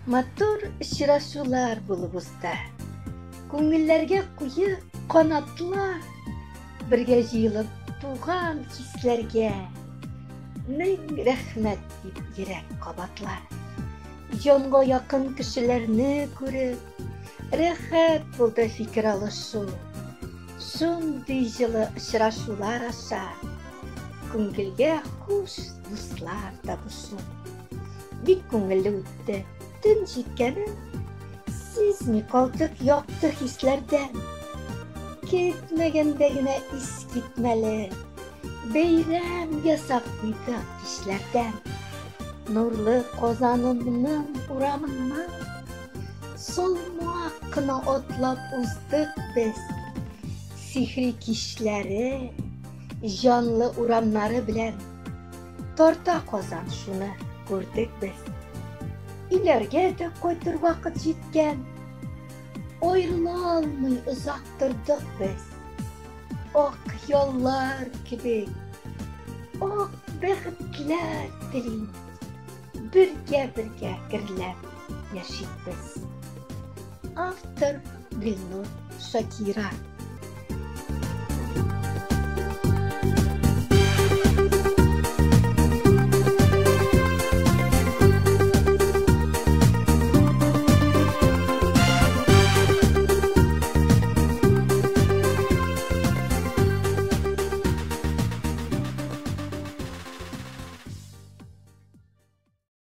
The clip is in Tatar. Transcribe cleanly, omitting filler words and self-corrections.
Матур очрашулар булып узды. Күңелләргә куе канатлар бергә җыелып туган хисләргә мең рәхмәт дип йөрәк кабатлар. Җанга якын кешеләрне күреп, рәхәт булды фикер алышу. Шундый җылы очрашулар аша күңелгә хуш дуслар табышу. Бик күңелле үтте. Төн җиткәнен сизми калдык якты хисләрдән. Көтмәгәндә генә искитмәле бәйрәм ясап куйдык кичләрдән. Нурлы Казанымның урамыннан салмак кына атлап уздык без. Сихри кичләре, җанлы урамнары белән Тарта Казан шуны күрдек без. Өйләргә дә кайтыр вакыт җиткән. Аерыла алмый озак тордык без. Ак яллар кебек, ак бәхетләр телим. Бергә-бергә гөрләп яшик без. Автор Гөлнур Шакира.